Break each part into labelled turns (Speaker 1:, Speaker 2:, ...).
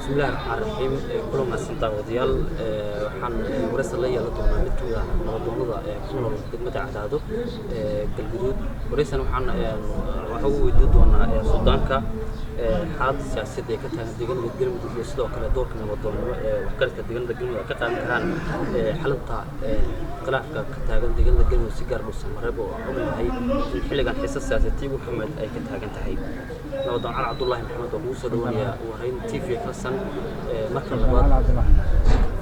Speaker 1: Bismillahi raxmaan raxiim. Kulan wanaagsan, daawadayaal. Waxaan wareysan la yeelan doonaa mid kamid ah nabadoonada ee ku nool degmada Cadaado ee Galguduud. Wareysan waxaan waxa ugu weydiin doonaa suldaanka xaaladda siyaasadeed ee ka taagan deegaanada Galmudug iyo sidoo kale doorka nabadoonnimo ee waxgaradka deegaanada Galmudug ay ka qaadan karaan xalinta khilaafka ka taagan deegaanada Galmudug, si gaar Dhuusamareeb oo aan ognahay in xilligan xiisad siyaasadeed ugu xumeed ay ka taagan tahay. Nabadoon Cali Cabdullaahi Maxamed oo kugu soo dhawaanaya ugu horeyn TV Kalsan. Marka labaad,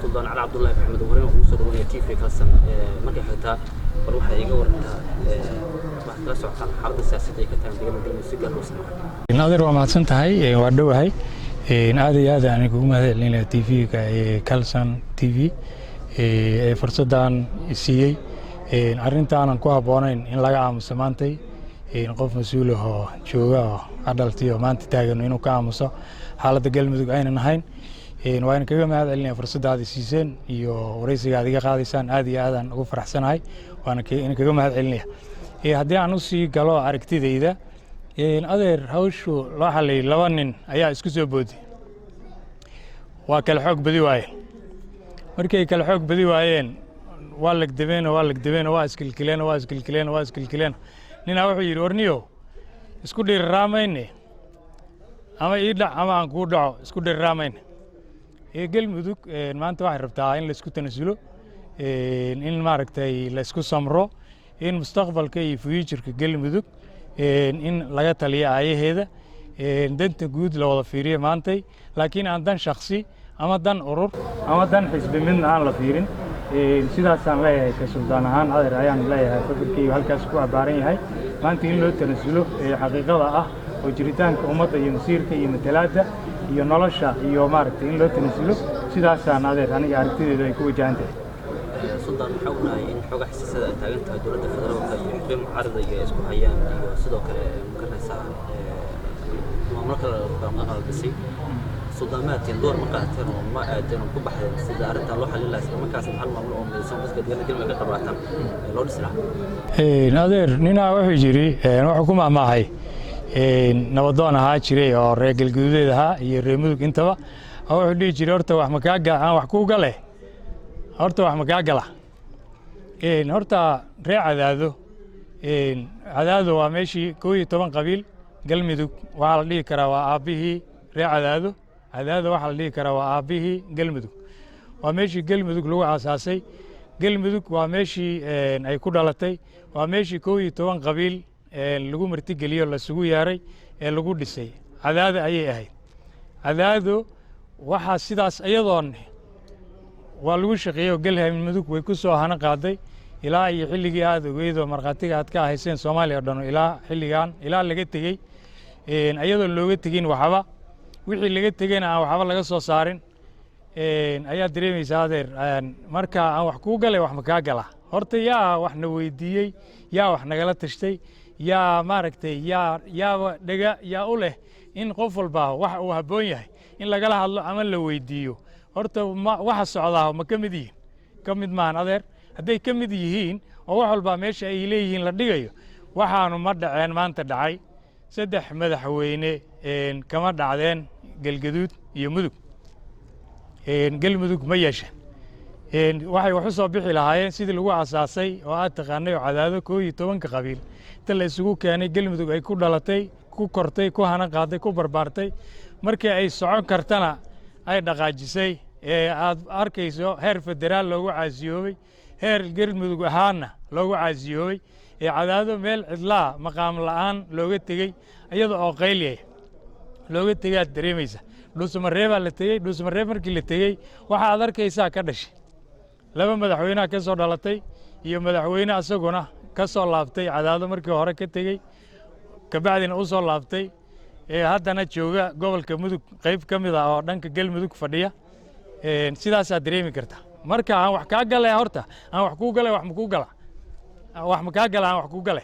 Speaker 1: Suldaan Cali Cabdullaahi Maxamed, ugu horeyn kugu soo dhawaanaya TV Kalsan. Markay xigtaa, bal waxay iga warantaa waxaad kala socotaan xaaladda siyaasadeed ay ka taagan deegaanada Galmudug, si gaar Dhuusamareeb.
Speaker 2: Adeer, waa mahadsan tahay, waa dhowahay. Aad iyo aad aan kugu mahad celinaya TV-ga Kalsan TV ee fursaddan siiyey. Arrintaanan ku habboonayn in laga aamuso maantay, qof mas-uul ahoo jooga oo adhalti oo maanta taagan inuu ka aamuso xaaladda Galmudug aynan ahayn. Waa in kaga mahad celinaya fursadda aad siiseen iyo wareysiga aad iga qaadaysaan. Aad iyo aadaan ugu faraxsanahay, waana in kaga mahad celinaya. Haddii aan usii galo aragtidayda, adeer, hawshu loo xalay laba nin ayaa isku soo booday, waa kala xoog badi waayeen. Markay kala xoog badi waayeen, waa legdameen, waa legdameen, waa iskilkileen, waa iskilkileen, waa iskilkileen. Ninaa wuxuu yidhi: "Warniyow, isku dhiriraamayne, ama ii dhac ama aan kuu dhaco, isku dhiriraamayne." Galmudug maanta waxay rabtaa in laisku tanasulo, in maaragtay laisku samro, in mustaqbalka iyo future-ka Galmudug in laga taliyo, aayaheeda danta guud la wada fiiriyo maantay, laakiin aan dan shaksi ama dan urur ama dan xisbi midna aan la fiirin. Sidaasaan leeyahay ka suldaan ahaan, adeer, ayaan leeyahay. Fikirkaygu halkaas ku abbaaran yahay maanta in loo tanasulo xaqiiqada ah oo jiritaanka ummadda iyo masiirka iyo matalaadda iyo nolosha iyo maaragtay in loo tanasulo. Sidaasaan, adeer, aniga aragtideedu ay ku wajahan tahay.
Speaker 1: Suldaan, waxaa ognahay in xoogaa xisasada ay taagan tahay, dowladda federaalka iyo xisbiya mucaarada iyo ay isku hayaan, iyo sidoo kale magaranaysaa maamulo kale la dhisay. Suldaan, ma aateen door ma qaateen oo ma aadeen oo ku baxdeen sida arrintan loo xalin lahaa, isla markaasna hal maamul oo midaysan dadka deegaanka Galmudug ka qabaatan loo dhisi
Speaker 2: lahaa? Adeer, ninaa wuxuu yidhi, wuxuu ku mahmaahay, nabadoon ahaa jiray oo reer Galguduudeed ahaa iyo reer Mudug intaba, wuxuu dhihi jiray: "Horta wax makaa aan wax kuu gale, horta wax makaa gala." Horta reer Cadaado, Cadaado waa meeshii 11 qabiil. Galmudug waxaa la dhihi karaa waa aabbihii reer Cadaado. Cadaado waxaa la dhihi karaa waa aabbihii Galmudug, waa meeshii Galmudug lagu aasaasay. Galmudug waa meeshii ay ku dhalatay, waa meeshii 11 qabiil lagu martigeliyo, lasugu yeeray ee lagu dhisay. Cadaado ayay ahayd. Cadaado waxaa sidaas iyadoon waa lagu shaqeeyey oo Galmudug way ku soo hana qaaday ilaa iyo xilligii aad ogeyd oo markhaatiga aad ka ahayseen Soomaaliya o dhan, ilaa xilligan ilaa laga tegey, iyadoo looga tegin waxba, wixii laga tegeyna aan waxba laga soo saarin ayaa dareemaysaa, adeer. Marka aan wax kuu galay, wax ma kaa gala? Horta yaa wax na weydiiyey? Yaa wax nagala tashtay? Yaa maaragtay yaa yaaba dhega yaa u leh in qof walba waxa uu habboon yahay in lagala hadlo ama la weydiiyo? Horta waxa socdaa ma ka mid yihiin? Ka mid maahan, adeer. Hadday ka mid yihiin oo wax walbaa meesha ay leeyihiin la dhigayo, waxaanu ma dhaceen maanta dhacay. Saddex madaxweyne kama dhacdeen Galgaduud iyo Mudug. Galmudug ma yeesheen. Waxay wax u soo bixi lahaayeen sidii lagu asaasay oo aad taqaanay oo Cadaado 11-ka qabiil inta la isugu keenay Galmudug ay ku dhalatay, ku kortay, ku hana qaaday, ku barbaartay. Markii ay socon kartana ay dhaqaajisay ee aad arkayso heer federaal loogu caasiyoobay, heer Galmudug ahaanna loogu caasiyoobay, ee Cadaado meel cidlaa maqaam la'aan looga tegey, iyada oo qaylyaya looga tegey, aad dareemaysa. Dhuusamareebaa la tegey. Dhuusamareeb markii la tegey, waxa aad arkaysaa ka dhashay laba madaxweyneha ka soo dhalatay iyo madaxweyne asaguna ka soo laabtay Cadaado markii hore ka tegey, kabacdina u soo laabtay, ee haddana jooga gobolka Mudug qayb ka mid ah oo dhanka Galmudug fadhiya. Sidaasaad dareemi karta. Marka aan wax kaa gale, horta aan wax kuu gale, wax makuu gala, wax ma kaa gala? Aan wax kuu gale,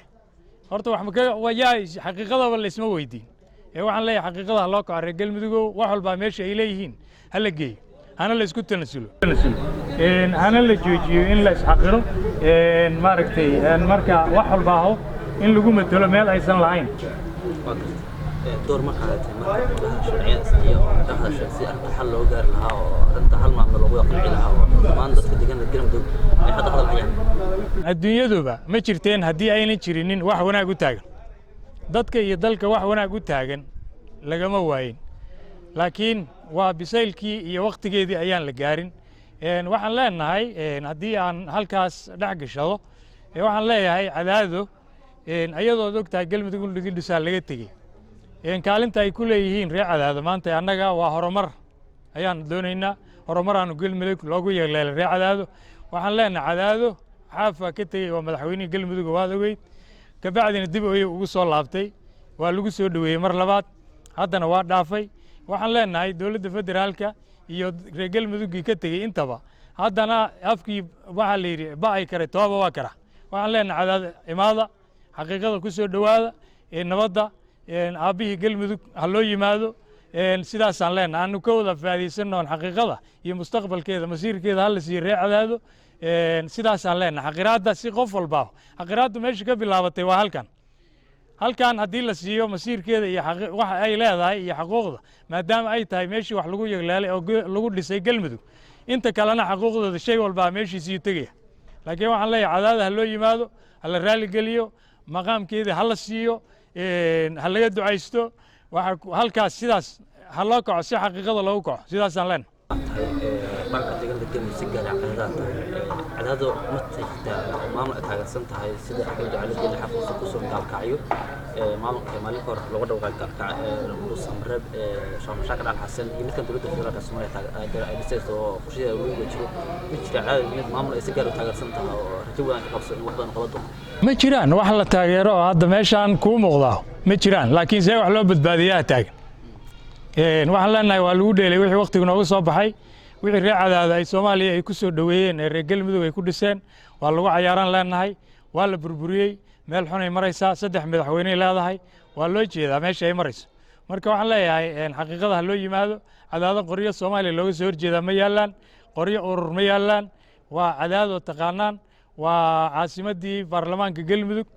Speaker 2: horta wax maka yaa? Xaqiiqadaba laysma weydiin. Ee waxaan leeyahay, xaqiiqada ha loo kaco, reer Galmudugow. Wax walbaa meesha ay leeyihiin ha la geeyo, hana la isku tanasulo, hana la joojiyo in la isxaqiro, maaragtay. Marka wax walbaaho in lagu matelo meel aysan lahayn.
Speaker 1: Waa garta. Door ma qaadatay marka golaha sharciyada iyo Hadasheen si arrinta xal loo gaari lahaa oo arrinta hal maalmo loogu qanci lahaa oo dhammaan dadka deegaanada Galmudug ay hadda hadal hayaan?
Speaker 2: Adduunyaduba ma jirteen haddii aynan jirinin wax wanaag u taagan dadka iyo dalka. Wax wanaag u taagan lagama waayin, laakiin waa bisaylkii iyo wakhtigeedii ayaan la gaarin. Waxaan leenahay, haddii aan halkaas dhex gashado, waxaan leeyahay Cadaado, ayadood og tahay Galmudug in lagu dhisaa laga tegey, kaalinta ay ku leeyihiin reer Cadaado maanta annaga waa horumar ayaan doonaynaa, horumaraanu Galmudug loogu yeeleelay reer Cadaado. Waxaan leenahay Cadaado Xaaf baa ka tegey oo madaxweynihii Galmudug, waad ogeyd, kabacdina dib ayuu ugu soo laabtay, waa lagu soo dhoweeyey mar labaad, haddana waa dhaafay. Waxaan leenahay dowladda federaalka iyo reer Galmuduggii ka tegey intaba, haddana afkii waxaa la yidhi ba'ay kare tooba waa kara. Waxaan leenahay Cadaado imaada, xaqiiqada ku soo dhowaada, nabadda aabbihii Galmudug ha loo yimaado. Sidaasaan leenahay, aanu ka wada faa'iidaysanno oon xaqiiqada iyo mustaqbalkeeda, masiirkeeda ha la siiyo reer Cadaado. Sidaasaan leenahay xaqiraadda si qof walba xaqiraaddu meesha ka bilaabatay waa halkan. Halkan haddii la siiyo masiirkeeda iyo waxa ay leedahay iyo xaquuqda, maadaama ay tahay meeshii wax lagu yegleelay oo lagu dhisay Galmudug, inta kalena xaquuqdooda shay walbaa meeshiisiiyu tegaya. Laakiin waxaan leeyahay Cadaada ha loo yimaado, ha la raaligeliyo, maqaamkeeda ha la siiyo, ha laga ducaysto. Waxa halkaas sidaas ha loo kaco si xaqiiqada loogu kaco, sidaasaan leenahay.
Speaker 1: Tahay dhanka deegaanada Galmudug, si gaar ah Cadaadaha tahay, Cadaado ma xitaa maamul ay taageersan tahay sida Axmed Ducaale Geelle Xaaf kusoo Gaalkacyo, maamulka maalin ka hor looga dhawaaqay Gaalkac Dhuusamareeb, Sheekh Dhaal Xasan iyo midkan dowladda federaalka Soomaaliya ay dhisayso oo qorshaheeda lagu jiro, ma jira Cadaado mid maamul ay si gaar u taageersan tahay oo rajo weyn ka qabso in wax badan qaban doono?
Speaker 2: Ma jiraan wax la taageero oo hadda meeshaan kuu muuqdaa, ma jiraan, laakiin see wax loo badbaadiyaa taagan. Waxaan leenahay waa lagu dheelay wixii wakhtigu nooga soo baxay, wixii reer Cadaada ay Soomaaliya ay ku soo dhoweeyeen ee reer Galmudug ay ku dhiseen waa lagu cayaaraan leenahay, waa la burburiyey. Meel xunay maraysaa, 3 madaxweyney leedahay, waa loo jeedaa meesha ay marayso. Marka waxaan leeyahay xaqiiqada ha loo yimaado. Cadaado qoryo Soomaaliya looga soo horjeedaa ma yaallaan, qoryo urur ma yaallaan. Waa Cadaado taqaanaan, waa caasimaddii baarlamaanka Galmudug.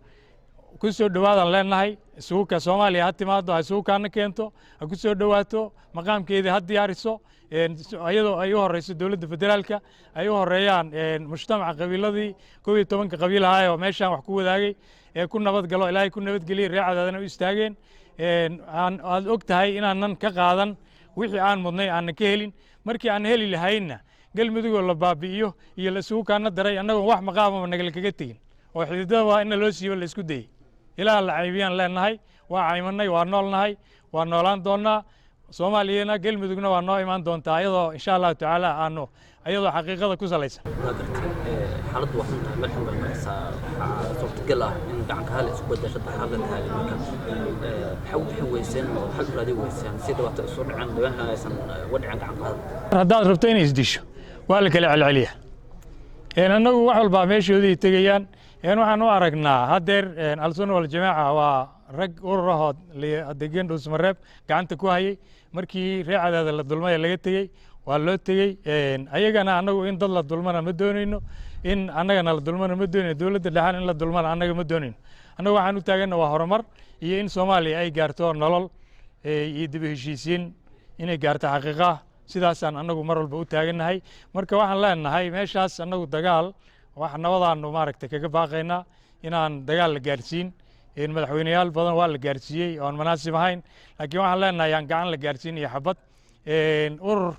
Speaker 2: Ku soo dhowaadaan leenahay, isuguka Soomaaliya ha timaado, ha isugu kaana keento, ha ku soo dhowaato, maqaamkeedii ha diyaariso, iyadoo ay u horeyso dowladda federaalka, ay u horeeyaan mujtamaca qabiiladii 11-ka qabiil ahaa oo meeshaan wax ku wadaagay ee ku nabad galo, Ilaahay ku nabadgeliyey, reer Cadaadana u istaageen. Aad og tahay inaanan ka qaadan wixii aan mudnay, aanan ka helin. Markii aan heli lahaynna Galmudugoo la baabi'iyo iyo la isugu kaana daray, annagoon wax maqaamaba nagala kaga tegin oo xididada waa in loo siibo la isku dayey. Ilaah la caybiyaan leenahay, waa caymanay, waa noolnahay, waa noolaan doonnaa. Soomaaliyana Galmudugna waa noo imaan doontaa iyadoo insha Allahu tacaala aanu iyadoo xaqiiqada ku salaysan.
Speaker 1: Waa gartay, xaaladdu waa xun tahay, meel xun bay maraysaa. Waxaa suurtagal ah in gacanka hal isku bedesho xaaladda taagan. Marka maxaa u bixin weyseen oo xal u raadin weyseen si dhibaato isu dhicin, deegaankan aysan uga dhicin gacanka hadal?
Speaker 2: Haddaad rabto inay isdisho waa la kala celceliyaa. Annagu wax walbaa meeshoodii tegayaan. Waxaan u aragnaa haddeer Alsunna Waljamaaca waa rag ururahood degan Dhuusmareeb gacanta ku hayay. Markii reer Cadaada la dulmay laga tegey, waa loo tegey ayagana. Annagu in dad la dulmana ma doonayno, in annagana la dulmana ma doonayno, dowladda dhexan in la dulmana annaga ma doonayno. Annagu waxaan u taaganna waa horumar iyo in Soomaaliya ay gaarto nolol iyo dib u heshiisiin inay gaarto xaqiiqaha. Sidaasaan annagu mar walba u taagannahay. Marka waxaan leenahay meeshaas annagu dagaal wax nabadaanu maaragtay kaga baaqaynaa inaan dagaal la gaarsiin. Madaxweyneyaal badan waa la gaarsiiyey oon manaasib ahayn, laakiin waxaan leenahay aan gacan la gaarsiin iyo xabad. Urur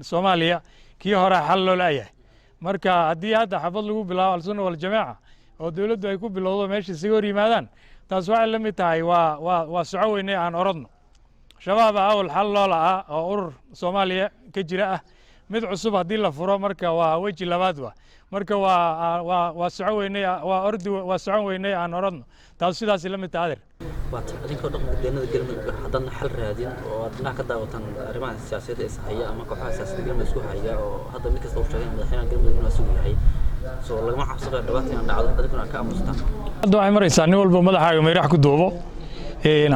Speaker 2: Soomaaliya kii hore xal loo laayahay. Marka haddii hadda xabad lagu bilaabo Alsunna Waljamaaca oo dowladdu ay ku bilowdo meesha isaga hor yimaadaan, taas waxay la mid tahay waa soco weyne aan orodno. Shabaab awal xal loo la'aa oo urur Soomaaliya ka jira ah, mid cusub haddii la furo marka waa weji labaad wa marka waa soco weynay, waa ordi, waa socon weynay aan orodno. Taas sidaasay la mid tahay, adeer.
Speaker 1: Waata adinkoo dhaqanka deegaanada Galmudug haddana xal raadin oo aad dhinac ka daawataan arrimaha siyaasadda is haya ama kooxaha siyaasadda Galmudug isku haya, oo hadda mid kasta uu sheegay madaxweynaha Galmudug inuu asugu yahay, soo lagama cabsi qabo dhibaata inaan dhacdo adinkuna aad ka aamustaan?
Speaker 2: Hadda waxay maraysaa nin walba madaxaaga mayrax ku duubo.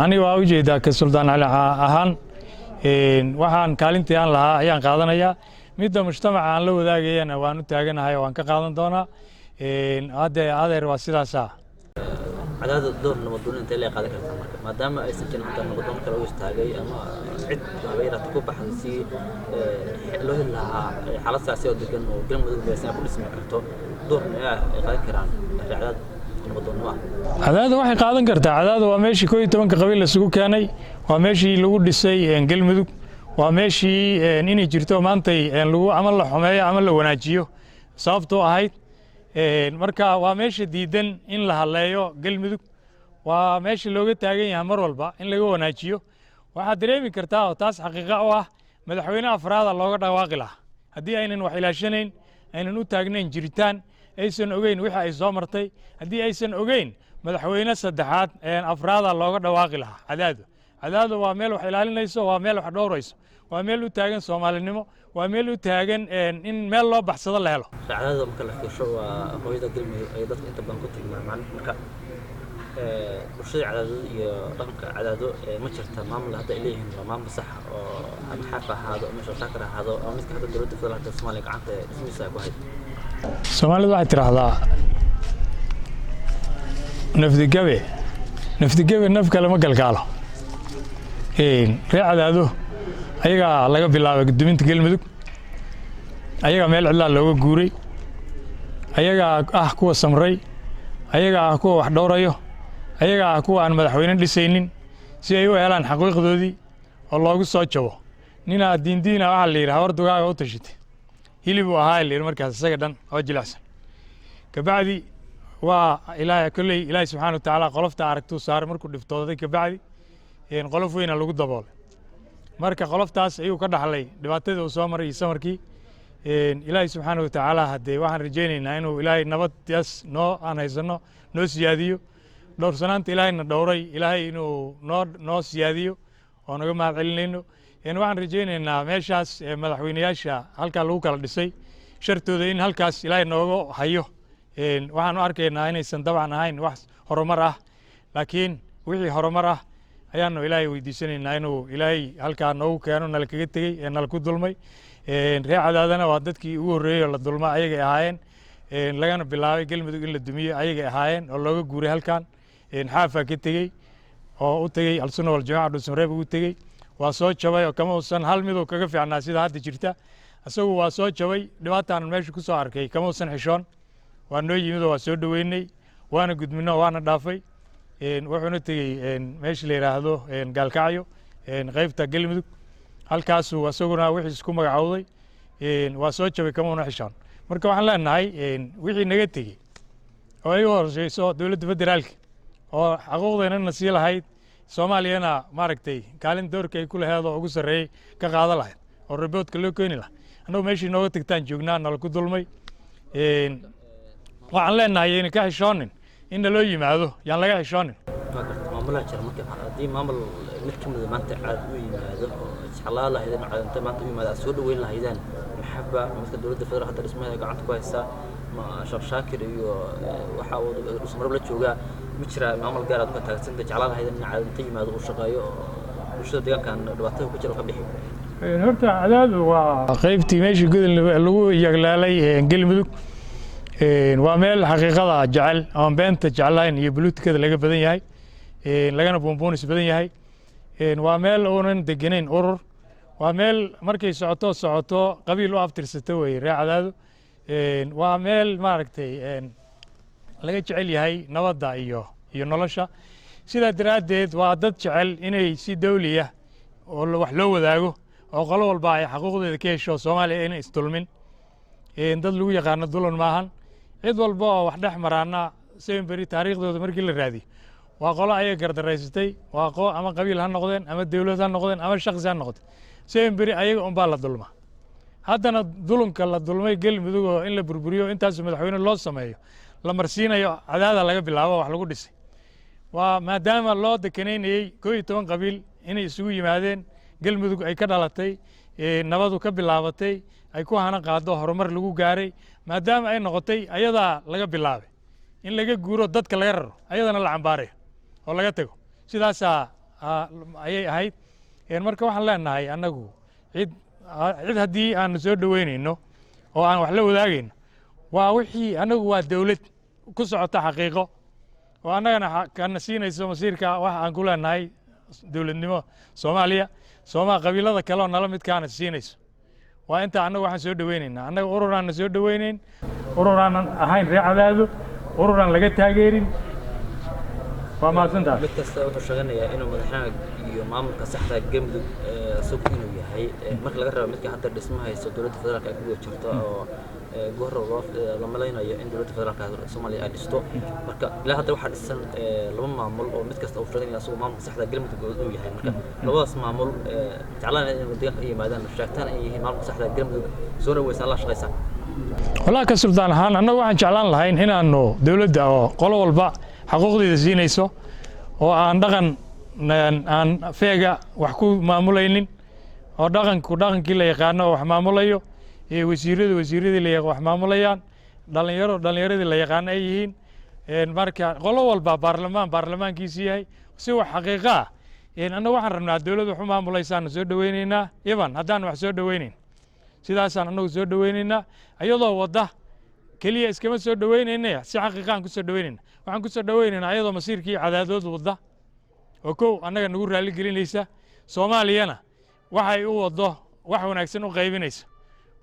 Speaker 2: Aniga waa ujeedaa ka Suldaan Cali ahaan, waxaan kaalintii aan lahaa ayaan qaadanayaa. Midda mujtamaca aan la wadaagayana waan u taaganahay oo waan ka qaadan doonaa. Hadde adeer, waa sidaasa.
Speaker 1: Cadaada door nabadoon intee la qaadan kartaa marka, maadaama aysan jirin hadda nabadoon kale u istaagay ama cid haba yaraata ku baxday si loo heli lahaa xaalad saasi oo degan oo Galmudug aysan ku dhismi karto, door ay qaadan karaan Cadaad nabadoonnimo ah?
Speaker 2: Cadaada waxay qaadan kartaa, Cadaada waa meeshii 11-ka qabiil laisugu keenay, waa meeshii lagu dhisay Galmudug, waa meeshii inay jirto maantay lagu ama la xumeeyo ama la wanaajiyo sababtoo ahayd. Marka waa meesha diidan in la haleeyo Galmudug, waa meesha looga taagan yahay mar walba in laga wanaajiyo. Waxaad dareemi kartaa oo taas xaqiiqa u ah, madaxweyne afraada looga dhawaaqi lahaa haddii aynan wax ilaashanayn, aynan u taagnayn jiritaan, aysan ogeyn wixii ay soo martay. Haddii aysan ogeyn, madaxweyne saddexaad, afraada looga dhawaaqi lahaa Cadaado. Cadaado waa meel wax ilaalinayso, waa meel wax dhowrayso, waa meel u taagan Soomaalinimo, waa meel u taagan in meel loo baxsado la helo.
Speaker 1: Cadaada marka la fiirsho waa hooyada Galmudug ay dadka inta badan ku tilmaamaan. Marka bulshada Cadaado iyo dhaqanka Cadaado, ma jirta maamul hadda ay leeyihiin waa maamul sax oo ama Xaaf ahaado ama Sheekh ahaado ama midka hadda dowladda federaalka Soomaaliya gacanta dhismihiisa ay ku hayd?
Speaker 2: Soomaalidu waxay tidhaahdaa, "Nafdigabe nafdigabe naf kale ma galgaalo." Reer Cadaado ayagaa laga bilaabay guddoominta Galmudug, ayagaa meel cidlaa looga guuray, ayagaa ah kuwa samray, ayagaa ah kuwa wax dhowrayo, ayagaa ah kuwa aan madaxweyne dhisaynin si ay u helaan xaqiiqdoodii oo loogu soo jabo. Ninaa diindiina waxaa la yidhi, "Habar dugaaga u tashitay hilib uu ahaa," la yidhi. Markaas isaga dhan oo jilicsan kabacdi waa Ilaahay kolley, Ilaahay subxaana wa tacaala qolofta aragtuu saaray markuu dhiftooday kabacdi, qolof weyna lagu daboolay. Marka qoloftaas ayuu ka dhaxlay dhibaatadii uu soo maray iyo samarkii Ilaahay subxaana wa tacaala. Haddee waxaan rajaynaynaa inuu Ilaahay nabaddaas noo aan haysanno noo siyaadiyo, dhowrsanaanta Ilaahayna dhowray Ilaahay inuu noo siyaadiyo oo naga mahad celinayno. Waxaan rajaynaynaa meeshaas madaxweyneyaasha halkaa lagu kala dhisay shartooda in halkaas Ilaahay nooga hayo. Waxaan u arkaynaa inaysan dabcan ahayn wax horumar ah, laakiin wixii horumar ah ayaanu Ilaahay weydiisanaynaa inuu Ilaahay halkaa noogu keeno nala kaga tegey ee nala ku dulmay. Reer Cadaadana waa dadkii ugu horreeyey oo la dulma ayagay ahaayeen, lagana bilaabay Galmudug in la dumiyo ayagay ahaayeen oo looga guuray halkan. Xaafaa ka tegey oo u tegey Alsunna Waljamaca, Dhuusamareeb ugu tegey, waa soo jabay oo kama uusan hal miduu kaga fiicnaa sida hadda jirta. Isagu waa soo jabay, dhibaataan meesha ku soo arkay kama uusan xishoon, waa noo yimid oo waa soo dhoweynay, waana gudmino, waana dhaafay. Wuxuuna tegey meesha la yidhaahdo Gaalkacyo, qaybta Galmudug. Halkaasuu isaguna wixii isku magacowday, waa soo jabay, kama una xishoon. Marka waxaan leenahay, wixii naga tegey oo ay u horeyso dowladda federaalka oo xaquuqdeennana sii lahayd, Soomaaliyana maaragtay kaalin doorka ay ku laheed oo ugu sarreeyey ka qaadan lahayd oo riboodka loo keeni lahaa, annagu meeshii nooga tagtaan joognaa, nala ku dulmay. Waxaan leenahay, yayna ka xishoonin in naloo yimaado, yaan laga xishoonin.
Speaker 1: Waa garta. Maamulaha jira marka, haddii maamul mid ka mida maanta Caad u yimaado oo jeclaa lahaydeen, Caad inta maanta u yimaado aad soo dhaweyn lahaydeen, maxaba midka dowladda federal hadda dhismaheeda gacanta ku haysa, ma Sheekh Shaakir iyo waxa uu Dhuusamareeb la joogaa, ma jiraa maamul gaar aad uka taagsanta jeclaa lahaydeen in Caad inta yimaado uu shaqeeyo oo bulshada deegaankan dhibaatada ku jira oo ka bixi?
Speaker 2: Horta Cadaadu waa qaybtii meeshii gudul lagu yaglaalay Galmudug. Waa meel xaqiiqada jecel oon beenta jeclayn iyo buluutikada laga badan yahay, lagana buunbuunis badan yahay. Waa meel uunan degenayn urur, waa meel markay socoto socoto qabiil u aftirsato weye reer Cadaado. Waa meel maaragtay laga jecel yahay nabadda iyo nolosha. Sidaa daraaddeed waa dad jecel inay si dawliya oo wax loo wadaago oo qolo walba ay xaquuqdeeda ka hesho Soomaaliya, inay isdulmin. Dad lagu yaqaano dulan maahan. Cid walba oo wax dhex maraana semberi taariikhdooda markii la raadiyo, waa qolo ayaga gardaraysatay, waa qo ama qabiil ha noqdeen ama dawlad ha noqdeen ama shakhsi ha noqdeen, semberi ayaga unbaa la dulma. Haddana dulunka la dulmay Galmudug oo in la burburiyo intaas madaxweyne loo sameeyo la marsiinayo, Cadaada laga bilaabo wax lagu dhisay, waa maadaama loo dekanaynayey 11 qabiil inay isugu yimaadeen, Galmudug ay ka dhalatay, nabadu ka bilaabatay, ay ku hana qaado, horumar lagu gaaray, maadaama ay noqotay ayadaa laga bilaabay in laga guuro, dadka laga raro, ayadana la cambaarayo oo laga tago, sidaasaa ayay ahayd. Marka waxaan leenahay, annagu cid haddii aanu soo dhoweynayno oo aan wax la wadaagayno, waa wixii annagu waa dawlad ku socota xaqiiqo. Oo annagana kana siinayso masiirka wax aan ku leenahay dowladnimo Soomaaliya, Sooma qabiilada kale oo nala midkaana siinayso. Waa inta annagu waxaan soo dhoweynaynaa. Annaga ururaanna soo dhoweynayn, ururaanan ahayn reer Cadaado, ururaan laga taageerin. Waa mahadsantahay.
Speaker 1: Mid kasta wuxuu sheeganayaa inuu madaxweynaha iyo maamulka saxda Galmudug isagu inuu yahay, marka laga rabo midka hadda dhismaha haysto dowladda federaalka ay ku guda jirto oo goor loo la malaynayo in dowladda federaalka Soomaaliya ay dhisto. Marka ilaa hadda waxaa dhisan laba maamul oo mid kasta uu sheeganaya isagu maamulka saxda Galmudug uu yahay. Marka labadaas maamul jeclaan inay deegaanka ay yimaadaan, sheegtaan inay yihiin maamulka saxda Galmudug, soo dhaweysaan, la shaqaysaan?
Speaker 2: Walaa ka suldaan ahaan, annagu waxaan jeclaan lahayn inaanu dowladda oo qolo walba xaquuqdeeda siinayso oo aan dhaqan aan feega wax ku maamulaynin, oo dhaqanku dhaqankii la yaqaano oo wax maamulayo, iyo wasiiradu wasiiradii la wax maamulayaan, dhalinyaro dhalinyaradii la yaqaano ay yihiin. Marka qolo walba baarlamaan baarlamaankiisu yahay si wax xaqiiqo ah. Annagu waxaan rabnaa dowlad wax u maamulaysaanu soo dhoweynaynaa. Iban haddaan wax soo dhoweynayn, sidaasaan annagu soo dhoweynaynaa. Iyadoo wadda keliya iskama soo dhoweynayna, si xaqiiqaan ku soo dhoweynayna. Waxaan ku soo dhoweynaynaa iyadoo masiirkii Cadaadood wadda oo kow annaga nagu raalli gelinaysa, Soomaaliyana waxay u waddo wax wanaagsan u qaybinaysa,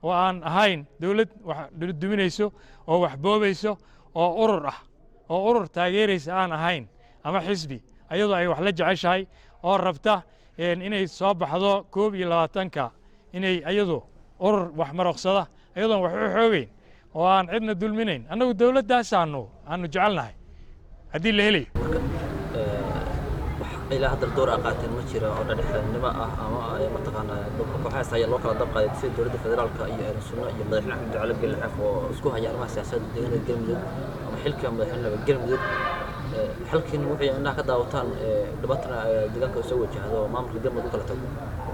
Speaker 2: oo aan ahayn dowlad wax duminayso oo wax boobayso oo urur ah oo urur taageeraysa aan ahayn ama xisbi, ayadoo ay wax la jeceshahay oo rabta inay soo baxdo 21-ka, inay ayadu urur wax maroqsada, ayadoon wax u xoogeyn oo aan cidna dulminayn. Annagu dowladdaasaanu aanu jecelnahay haddii la helayo.
Speaker 1: Marka wax ilaa hadda door a qaateen ma jira oo dhexdhexaadnimo ah ama mataqaanaa kooxahaas ayaa loo kala dab qaaday, sida dowladda federaalka iyo Ahlu Sunna iyo madaxweyne Axmed Ducaale Geelle Xaaf oo isku haya arrimaha siyaasadda deegaanada Galmudug ama xilka madaxweynenaba Galmudug? Xalkiin wuxuu indhaha ka daawataan dhibaatana deegaanka soo wajahdo oo maamulka Galmudug u kala tago?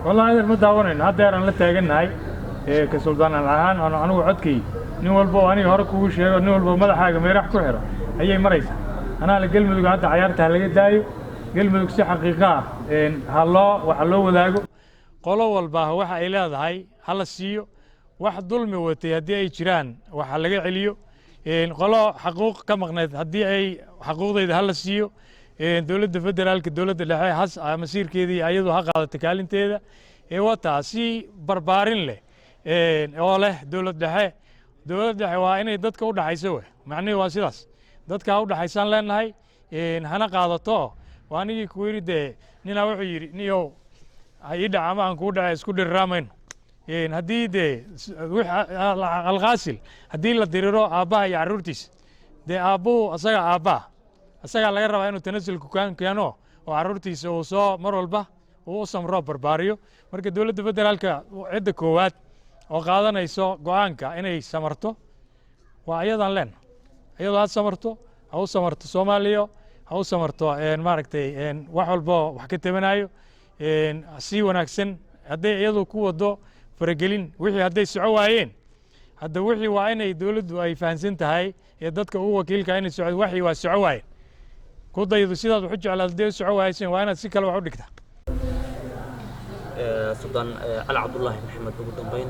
Speaker 2: Wallahi adeer, ma daawanayno. Haddeeraan la taagannahay ka suldaan ahaan oon anigu codkay nin walba oo aniga hore kugu sheego, nin walba madaxaaga meerax ku xiro ayay maraysaa. Anaa la Galmudug hadda cayaarta ha laga daayo. Galmudug si xaqiiqo ah ha loo waxa loo wadaago, qolo walba waxa ay leedahay ha la siiyo. Wax dulmi watay haddii ay jiraan, waxa laga celiyo. Qolo xaquuq ka maqnayd haddii ay xaquuqdeyda ha la siiyo. Dowladda federaalka, dowladda dhexe has masiirkeedii ayadu ha qaadato kaalinteeda wataa si barbaarin leh oo leh dowlad dhexe. Dowlad dhexe waa inay dadka u dhaxayso we, macnihi waa sidaas, dadka ha u dhaxaysaan leenahay, hana qaadato. Waa anigii ku yidhi dee, ninaa wuxuu yidhi, niyow ha ii dhaca ama aan kuu dhaca, isku dhiriraamayno. Haddii dee alqaasil haddii la diriro aabbaha iyo carruurtiisa, dee aabbuhu asaga aabbaha asagaa laga rabaa inuu tanasulku keeno oo carruurtiisa uu soo mar walba uu u samroo barbaariyo. Marka dowladda federaalka cidda koowaad oo qaadanayso go'aanka inay samarto waa ayadan leen. Iyadoo ha samarto, ha u samarto Soomaaliya, ha u samarto maaragtay wax walbo wax ka tabanayo si wanaagsan. Hadday iyadu ku wado faragelin, wixii hadday soco waayeen, hadda wixii waa inay dowladdu ay fahamsan tahay ee dadka ugu wakiilka inay soco. Waxii waa soco waayeen, ku daydo sidaad wax u jeclaad, hadday u soco waayeen, waa inaad si kale wax u dhigtaa.
Speaker 1: Suldaan Cali Cabdullaahi Maxamed, ugu dambeyn,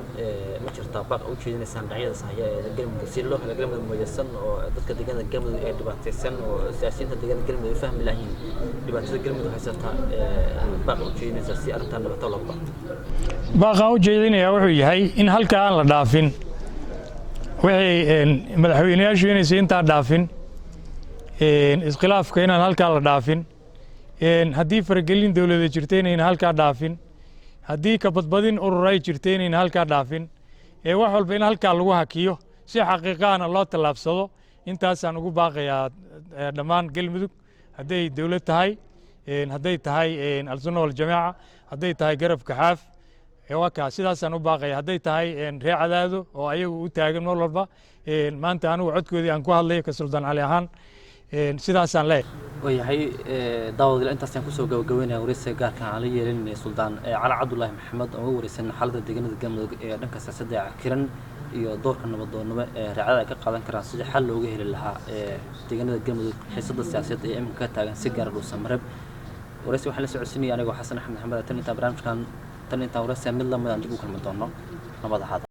Speaker 1: ma jirtaa baaq u jeedinaysaan dhinacyadaas haya ee Galmudug si loo helo Galmudug midaysan oo dadka deegaanada Galmudug ay dhibaataysan oo siyaasiyiinta deegaanada Galmudug ay fahmi lahayn dhibaatada Galmudug haysata? Baaq u jeedinaysaa si arrintan dhibaato looga baxo?
Speaker 2: Baaqaan u jeedinayaa wuxuu yahay in halkaa aan la dhaafin wixii madaxweyneyaashu inaysa intaa dhaafin, iskhilaafka inaan halkaa la dhaafin, haddii faragelin dowladeed jirta inayna halkaa dhaafin, haddii ka badbadin urur ay jirta inayna halkaa dhaafin, ee wax walba in halkaa lagu hakiyo si xaqiiqahana loo tallaabsado. Intaasaan ugu baaqayaa dhammaan Galmudug, hadday dowlad tahay, hadday tahay Alsunna Waljamaaca, hadday tahay garabka Xaaf, waa kaa. Sidaasaan u baaqaya. Hadday tahay reer Cadaado oo ayagu u taagan mar walba, maanta anigu codkoodii aan ku hadlayo ka Suldaan Cali ahaan, sidaasaan leeyahay.
Speaker 1: Waayahay daawadayaal, intaasaan kusoo gabagabeynaya wareysiga gaarka aan la yeelinay Suldaan Cali Cabdullaahi Maxamed oo uga wareysan xaaladda deegaanada Galmudug ee dhanka siyaasadda ee cakiran iyo doorka nabadoonnimo ee raacada ay ka qaadan karaan sidii xal looga heli lahaa ee deegaanada Galmudug xiisadda siyaasadeed ee iminka ka taagan, si gaara Dhuusamareeb. Wareysi waxaan la socodsiinaya anigoo Xasan Axmed Maxamed. Tan intaan barnaamijkan, tan intaan wareysiga mid lamid aan dib u kulmi doono, nabad ahaada.